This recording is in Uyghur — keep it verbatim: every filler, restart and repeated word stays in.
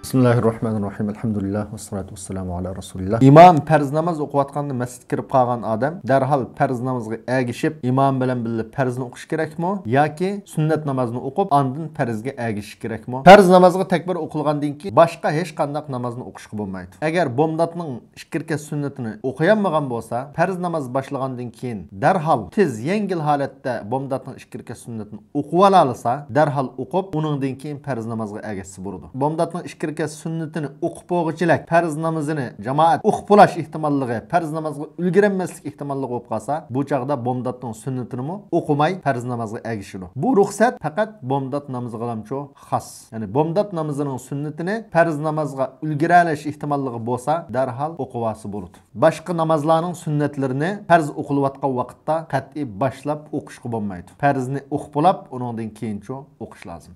بىسمىللاھىررەھمانىررەھىم. ئەلھەمدۇلىللاھ، ۋەسسالاتۇ ۋەسسالامۇ ئالا رەسۇلىللاھ. ئىمام پەرز ناماز ئوقۇۋاتقاندا مەسچىتكە كىرىپ قالغان ئادەم دەرھال پەرز نامىزىغا ئەگىشىپ، ئىمام بىلەن بىللە پەرزنى ئوقۇش كېرەكمۇ ياكى سۈننەت نامازنى ئوقۇپ، ئاندىن پەرزگە ئەگىشىش كېرەكمۇ؟ پەرز نامازغا تەكبىر ئوقۇلغاندىن كېيىن باشقا ھېچقانداق نامازنى ئوقۇشقا بولمايدۇ. ئەگەر بومداتنىڭ ئىككى رەكەت سۈننىتىنى ئوقۇيالمىغان بولسا، پەرز ناماز باشلىغاندىن كېيىن دەرھال تېز، يەڭگىل ھالەتتە بومداتنىڭ ئىككى رەكەت سۈننىتىنى ئوقۇۋالالىسا، دەرھال ئوقۇپ، ئۇنىڭدىن كېيىن پەرز نامازغا ئەگەشسە بولىدۇ. بومداتنىڭ ئىككى رەكەت سۈننىتىنى ئوقۇپ بولغۇچىلىك پەرز نامىزىنى جامائەت ئوقۇپ بولاش ئېھتىماللىقى، پەرز نامازغا ئۈلگۈرەلمەسلىك ئېھتىماللىقى بولۇپ قالسا، بۇ چاغدا بومداتنىڭ سۈننىتىنىمۇ ئوقۇماي پەرز نامازغا ئەگىشىدۇ. بۇ رۇخسەت پەقەت بومدات نامىزىغىلامچۇ خاس. يەنى بومدات نامىزىنىڭ سۈننىتىنى پەرز نامازغا ئۈلگۈرەلەش ئېھتىماللىقى بولسا، دەرھال ئوقۇۋالسا بولىدۇ. باشقا نامازلارنىڭ سۈننەتلىرىنى پەرز ئوقۇلۇۋاتقان ۋاقىتتا قەتئىي باشلاپ ئوقۇشقا بولمايدۇ. پەرزنى ئوقۇپ بولاپ، ئۇنىڭدىن كېيىنچۇ ئوقۇش لازىم.